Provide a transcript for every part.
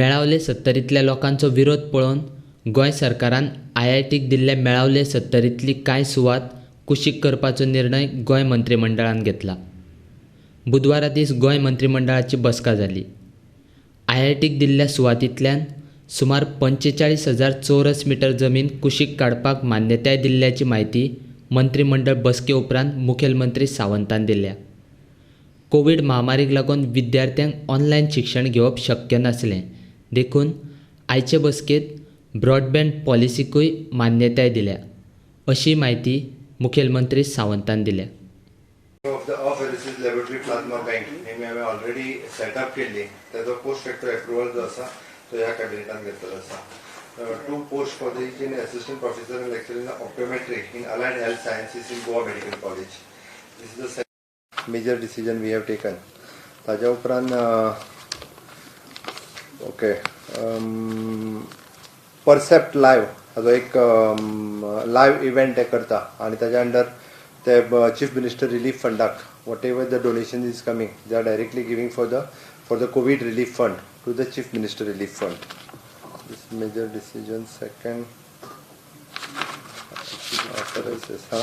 मेळावले सत्तरींतल्या लोकांचो विरोध पळोवन गोंय सरकारान आयआयटीक दिल्ले मेळावले सत्तरींतली कांय सुवात कुशीक करपाचो निर्णय गोंय मंत्रिमंडळान घेतला. बुधवारा दीस गोंय मंत्रिमंडळाची बसका जाली. आयआयटीक दिल्ल्या सुवातींतल्यान सुमार 45,000 चौरस मिटर जमीन कुशीक काडपाक मान्यताय दिल्ल्याची म्हायती मंत्रिमंडळ बसके उपरांत मुखेलमंत्री सावंतान दिल्या. कोवीड महामारीक लागून विद्यार्थ्यांक ऑनलायन शिक्षण घेवप शक्य नासलें, देखून आयचे बसकेंत ब्रॉडबँड पॉलिसीकूय मान्यताय दिल्या, अशी म्हायती मुखेलमंत्री सावंतान दिल्या. Of the apheresis laboratory plasma bank हे आमी ऑलरेडी सेटअप केल्ली, ताजो पोस्ट फॅक्टो एप्रुवल जो आसा तो ह्या कॅबिनेटान घेतलेलो आसा. 2 post for the in assistant professor and lecturer in optometry in allied health sciences in Goa medical college. This is the major decision we have taken. ताज्या उपरांत ओके परसेप्ट लायव्ह हाजो एक लायव्ह इव्हेंट ते करता आनी ताज्या under the chief minister relief फंडाक whatever the donation is coming they are directly giving for the COVID relief fund to the chief minister relief fund. This major decision. Second हा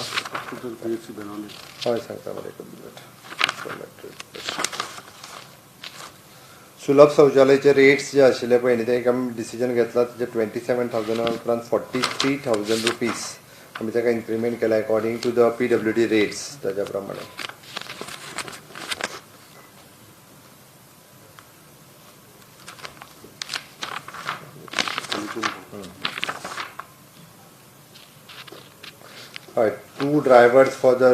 हय सांगता मरे एक मिनट. सुलभ शौचालयाचे रेट्स जे आशिल्ले पळय न्ही ते एक आमी डिसिजन घेतला, तेजे 27,000 उपरांत 43,000 रुपीज आमी ताका इन्क्रिमेंट केला according to the PWD rates ताज्या प्रमाणे. हय, 2 drivers for the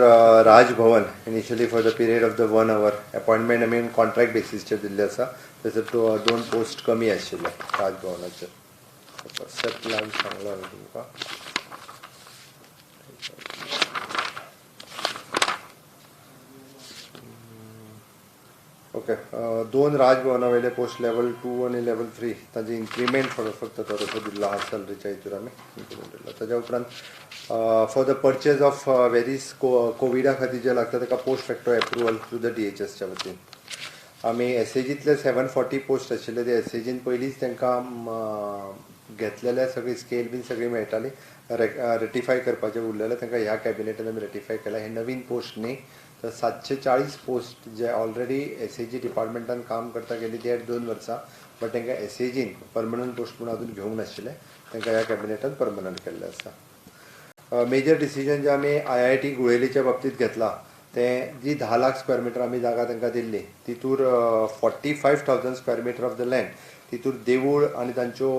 Raj Bhavan initially for the period of the 1 hour appointment आमी कॉन्ट्रॅक्ट बेसीसचेर दिल्ले आसा. थंयसर 2 पोस्ट कमी आशिल्ले राजभवनाचेर. परसेप्ट लायव्ह सांगलो हांवें तुमकां. ओके, 2 राजभवना वयले पोस्ट लेवल 2 आनी लेवल 3 तांचे इन्क्रिमेंट फक्त थोडोसो दिल्लो आहा सॅलरीच्या हितूर आमी इन्क्रिमेंट दिल्लो. ताज्या उपरांत for the purchase of various कोविडा खातीर जे लागता ताका post facto approval through the DHSच्या वतीन. आमी एसएजींतले 740 पोस्ट आशिल्ले ते एसएजीन पयलींच तांकां घेतलेले सगळी स्केल बीन सगळी मेळटाली, रेटिफाय करपाचें उरलेलें तांकां ह्या कॅबिनेटान आमी रेटिफाय केला. हे नवीन पोस्ट न्ही, तर 740 पोस्ट जे ऑलरेडी एसएजी डिपार्टमेंटान काम करता गेली 1.5-2 वर्सां, बट तांकां एसएजीन परमनंट पोस्ट म्हणून अजून घेवंक नाशिल्लें, तांकां ह्या कॅबिनेटान परमनंट केल्लें आसा. मेजर डिसिजन जे आमी IIT गुळेलीच्या बाबतींत घेतला तें जी 10 लाख स्क्वेअर मिटर आमी जागा तांकां दिल्ली तितूर 45,000 square metre of the land तितूर देवूळ आनी तांच्यो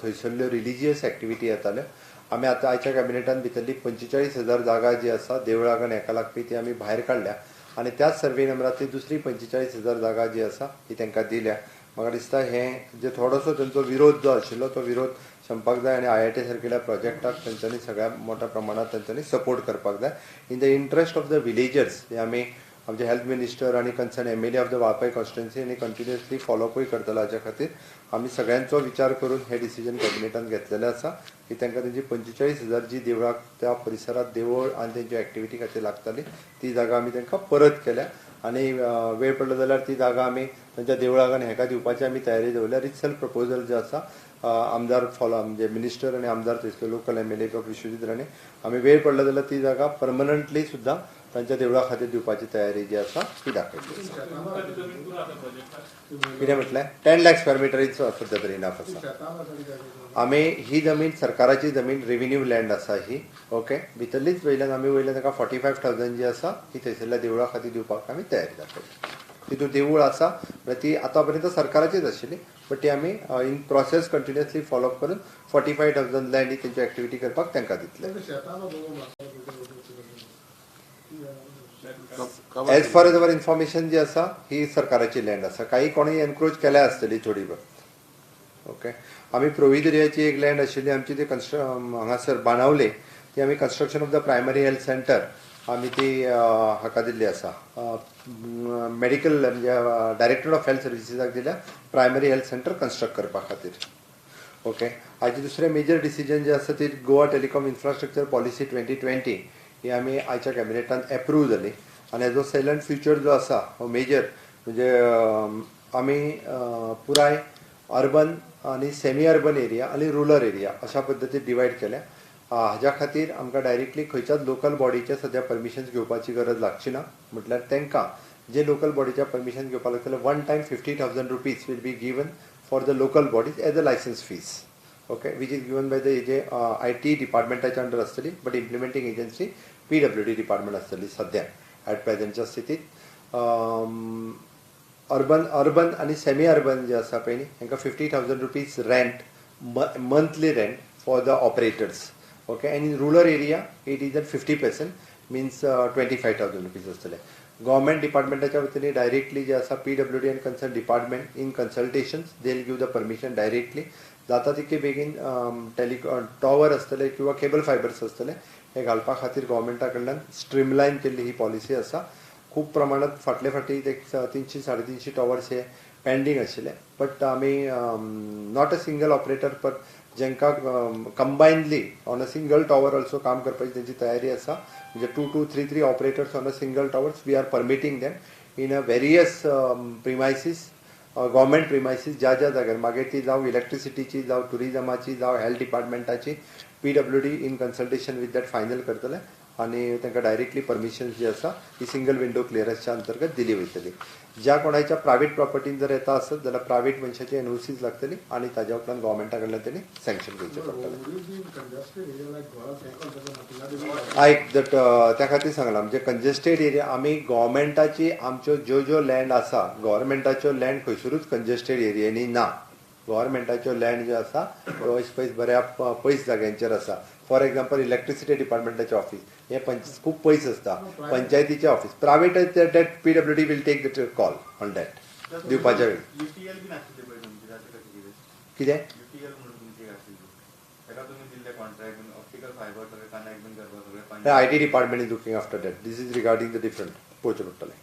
थंयसरल्यो रिलिजियस एक्टिविटी येताल्यो. आमी आतां आयच्या कॅबिनेटान भितरली 45,000 जागा जी आसा देवळाक आनी हेका लागपी ती आमी भायर काडल्या आनी त्याच सर्वे नंबरांतली दुसरी 45,000 जागा जी आसा ती तांकां दिल्या. म्हाका दिसता हें जे थोडोसो तांचो विरोध जो आशिल्लो तो विरोध संपाक जाय आनी IIT सारकिल्ल्या प्रोजेक्टाक तांच्यांनी सगळ्या मोठ्या प्रमाणात तांच्यांनी सपोर्ट करपाक जाय. In the interest of the villagers हे आमी आमचे हेल्थ मिनिस्टर आनी concern MLA of the Valpoi constituency आनी कंटिन्युअसली फॉलोअपूय करतले. हाच्या खातीर आमी सगळ्यांचो विचार करून हे डिसिजन कॅबिनेटान घेतलेलें आसा की तांकां तेंची 45,000 जी देवळाक त्या परिसरांत देवूळ आनी तेंची एक्टिविटी खातीर लागताली ती जागा आमी तांकां परत केल्या आनी वेळ पडलो जाल्यार ती जागा आमी तांच्या देवळाक आनी हेका दिवपाची आमी तयारी दवरल्या. रितसर प्रपोजल जे आसा आमदार फॉलो म्हणजे मिनिस्टर आनी आमदार थंयसर लोकल MLA Vishwajit Rane आमी वेळ पडलो जाल्यार ती जागा परमनंटली सुद्दां तांच्या देवळा खातीर दिवपाची तयारी जी आसा ती दाखयली आसा. कितें म्हटलें 10 लाख स्क्वेअर मिटर is सद्या तरी इनफ आसा. आमी ही जमीन सरकाराची जमीन रेव्हेन्यू लँड आसा ही, ओके, भितरलीच वयल्यान आमी वयल्यान ताका 45,000 जी आसा ती थंयसरल्या देवळा खातीर दिवपाक आमी तयारी दाखयली. तितून देवूळ आसा म्हळ्यार ती आतां पर्यंत सरकाराचीच आशिल्ली, बट ती आमी इन प्रोसेस कंटिन्युअसली फॉलोअप करून 45,000 लँड ही तेंची एक्टिविटी करपाक तांकां दितले. As far as our information जी आसा ही सरकाराची लँड आसा, काही कोणी एनक्रोच केल्या आसतली थोडी भर. ओके, आमी प्रोविदरियाची एक लँड आशिल्ली आमची ती हांगासर बाणावले ती आमी construction of the primary health centre आमी ती हाका दिल्ली आसा, मेडिकल म्हणजे डायरेक्टर ऑफ हेल्थ सर्विसीसाक दिल्या प्रायमरी हेल्थ सेंटर कन्स्ट्रक्ट करपा खातीर. ओके, हाजे दुसरें मेजर डिसिजन जे आसा ती गोवा टेलिकॉम इन्फ्रास्ट्रक्चर पॉलिसी 2020 ही आमी आयच्या कॅबिनेटान एप्रूव जाली आनी हेजो सेलंट फ्युचर जो आसा हो मेजर म्हणजे आमी पुराय अर्बन आनी सेमी अर्बन एरिया आनी रुरल एरिया अशा पद्दतीन डिवायड केल्या. हाज्या खातीर आमकां डायरेक्टली खंयच्याच लोकल बॉडीचें सद्या परमिशन्स घेवपाची गरज लागची ना. म्हटल्यार तांकां जे लोकल बॉडीच्या परमिशन घेवपाक लागतलें one time 50,000 rupees will be given for the local bodies as a licence fees, okay, which is given by the J I T डिपार्टमेंटाच्या under आसतली, but implementing agency PWD department आसतली. सद्या at प्रेझेंटच्या स्थितीत urban आनी semi urban जे आसा पळय न्ही तांकां 50,000 rupees rent, monthly rent for the operators, okay, and in rural area it is at 50% means 25,000 rupees आसतले. गव्हर्मेंट डिपार्टमेंटाच्या वतीन डायरेक्टली जे आसा PWD and concern department in consultations they will give the permission directly. जाता तितके बेगीन tele tower आसतले किंवा cable fibres आसतले हे घालपा खातीर गव्हर्मेंटा कडल्यान स्ट्रीमलायन केल्ली ही पॉलिसी आसा. खूब प्रमाणात फाटले फाटी एक 300-350 टॉवर्स हे पेंडींग आशिल्ले, बट आमी not a single operator but जेंकां combinedly on a single tower also काम करपाची तेंची तयारी आसा. म्हणजे 2, 2, 3, 3 operators on a single towers we are permitting them in a various premises, government premises ज्या ज्या जाग्यार मागीर ती जावं इलेक्ट्रिसिटीची जावं टुरिजमाची जावं health डिपार्टमेंटाची PWD in consultation with that final करतले आनी तांकां डायरेक्टली परमिशन जी आसा ही सिंगल विंडो क्लियरन्सच्या अंतर्गत दिली वयतली. ज्या कोणाच्या प्रायवेट प्रॉपर्टीन जर येता आसत जाल्यार प्रायवेट मनशाची एनओसीज लागतली आनी ताज्या उपरांत गव्हर्मेंटा कडल्यान तेणी सँक्शन घेवचें पडटलें. आयक that त्या खातीर सांगलां म्हणजे कंजेस्टेड एरिया आमी गव्हर्मेंटाची आमच्यो ज्यो ज्यो लँड आसा गव्हर्मेंटाच्यो लँड खंयसरूच कंजेस्टेड एरियांनी ना. गव्हर्मेंटाच्यो लँड ज्यो आसा पयस पयस बऱ्या पयस जाग्यांचेर आसा. फॉर एग्जाम्पल इलेक्ट्रिसिटी डिपार्टमेंटाचें ऑफीस हें खूब पयस आसता, पंचायतीचें office private that PWD will take the call on that दिवपाच्या वेळी. कितें IT department is looking after that. This is regarding the different पळोवचें पडटलें.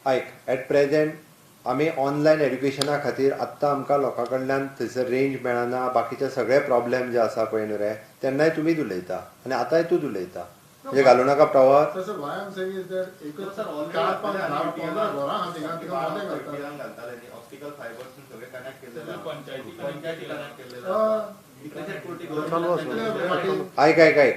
आयक एट प्रेझेंट आमी ऑनलायन एड्युकेशना खातीर आत्तां आमकां लोकां कडल्यान थंयसर रेंज मेळना, बाकीचे सगळे प्रॉब्लेम जे आसा पळय न्हू रे, तेन्नाय तुमीच उलयता आनी आतांय तूंच उलयता. म्हणजे घालूं नाका टॉवर. आयक आयक आयक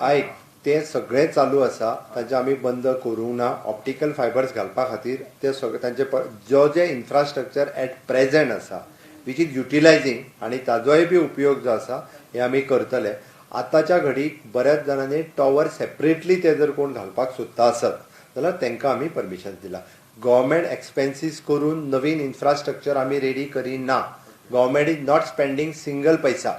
आयक ते सगळें चालू आसा, तांचे आमी बंद करूंक ना. ऑप्टिकल फायबर्स घालपा खातीर ते सगळे तांचे जो जे इन्फ्रास्ट्रक्चर एट प्रेझेंट आसा which is utilising आनी ताजोय बी उपयोग जो आसा हे आमी करतले. आतांच्या घडीक बऱ्याच जाणांनी टॉवर सेपरेटली ते जर कोण घालपाक सोदता आसत जाल्यार तांकां आमी परमिशन दिलां. गव्हर्मेंट एक्सपेन्सीस करून नवीन इन्फ्रास्ट्रक्चर आमी रेडी करिना. Government is not spending single पैसा,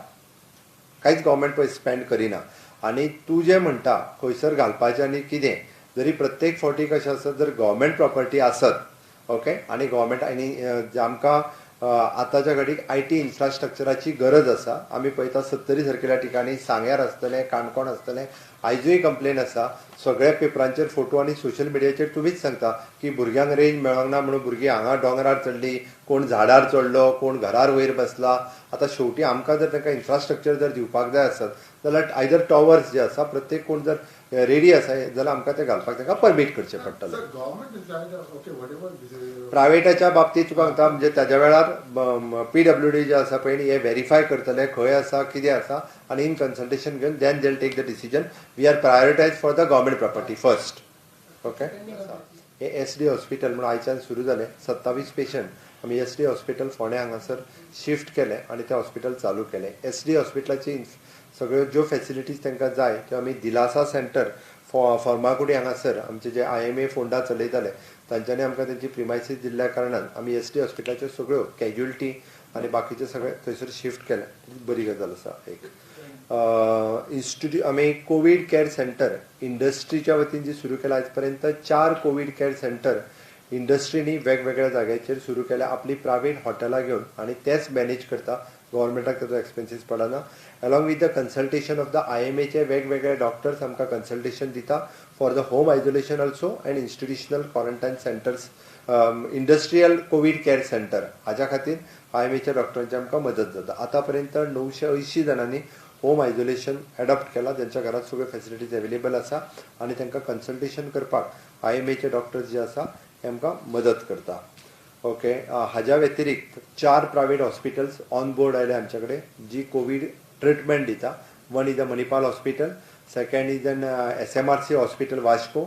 कांयच गव्हर्मेंट पयशे स्पेंड करिना. आनी तूं जें म्हणटा खंयसर घालपाचें आनी कितें, जरी प्रत्येक फावटी कशें आसत जर गव्हर्मेंट प्रॉपर्टी आसत ओके आनी गव्हर्मेंट आनी आमकां आतांच्या घडीक I T इन्फ्रास्ट्रक्चराची गरज आसा. आमी पळयता सत्तरी सारकेल्या ठिकाणी सांग्यार आसतलें, काणकोण आसतलें, आयजूय कंप्लेन आसा. सगळ्या पेपरांचेर फोटो आनी सोशल मिडियाचेर तुमीच सांगता की भुरग्यांक रेंज मेळोंक ना म्हणून भुरगीं हांगा दोंगरार चडली, कोण झाडार चडलो, कोण घरार वयर बसला. आतां शेवटी आमकां जर तांकां इन्फ्रास्ट्रक्चर जर दिवपाक जाय आसत जाल्यार आयदर टॉवर्स जे आसा प्रत्येक कोण जर रेडी आसा जाल्यार आमकां ते घालपाक तांकां परमीट करचें पडटलें. प्रायवेटाच्या बाबतींत तुका सांगता म्हणजे ताज्या वेळार PWD जे आसा पळय हे व्हेरीफाय करतले खंय आसा कितें आसा आनी इन कन्सल्टेशन घेवन then they will take the decision. We are prioritise for the government property first, okay. हे SD hospital म्हणून आयच्यान सुरू जालें. 27 पेशंट आमी SD hospital फोंडें हांगासर शिफ्ट केलें आनी तें हॉस्पिटल चालू केलें. SD हॉस्पिटलाची सगळ्यो ज्यो फेसिलिटीज तांकां जाय त्यो आमी दिलासा सेंटर फर्मागुडी हांगासर आमचे जे IMA Ponda चलयताले तांच्यांनी आमकां तेंची प्रिमायसीस दिल्ल्या कारणान आमी SD हॉस्पिटलाच्यो सगळ्यो कॅज्युअलिटी आनी बाकीचे सगळे थंयसर शिफ्ट केलें. बरी गजाल आसा. एक इन्स्टिट्यूट आमी कोवीड केअर सेंटर इंडस्ट्रीच्या वतीन जी सुरू केला आयज पर्यंत 4 कोवीड केअर सेंटर इंडस्ट्रीनी वेगवेगळ्या जाग्याचेर सुरू केल्या आपली प्रायवेट हॉटेलां घेवन आनी तेच मॅनेज करता. गव्हर्मेंटाक ताचो एक्सपेन्सीस पडना. Along with the consultation of the IMAचे वेगवेगळे डॉक्टर्स आमकां कन्सल्टेशन दिता for the home isolation also and institutional quarantine centres, industrial covid care centre हाज्या खातीर IMAच्या डॉक्टरांची आमकां मदत जाता. आतां पर्यंत 980 जाणांनी होम आयसोलेशन एडॉप्ट केला, ज्यांच्या घरात सगळ्यो फेसिलिटीज अवेलेबल आसा आनी तांकां कन्सल्टेशन करपाक IMAचे डॉक्टर्स जे आसा हे आमकां मदत करता. ओके, हाज्या व्यतिरिक्त 4 प्रायवेट हॉस्पिटल्स ऑन बोर्ड आयले आमचे कडेन जी कोवीड ट्रिटमेंट दिता. One is the Manipal hospital, second is an SMRC hospital Vasco,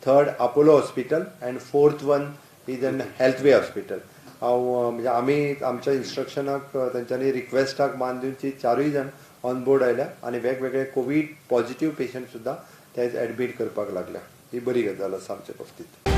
third Apollo hospital and fourth one is an Healthway hospital. हांव म्हणजे आमी आमच्या इन्स्ट्रक्शनाक तेंच्यांनी रिक्वेस्टाक मान दिवन ती 4 जाण ऑन बोर्ड आयल्या आनी वेगवेगळे कोवीड पॉझिटिव्ह पेशंट सुद्दां ते एडमीट करपाक लागल्या. ही बरी गजाल आसा आमच्या बाबतींत.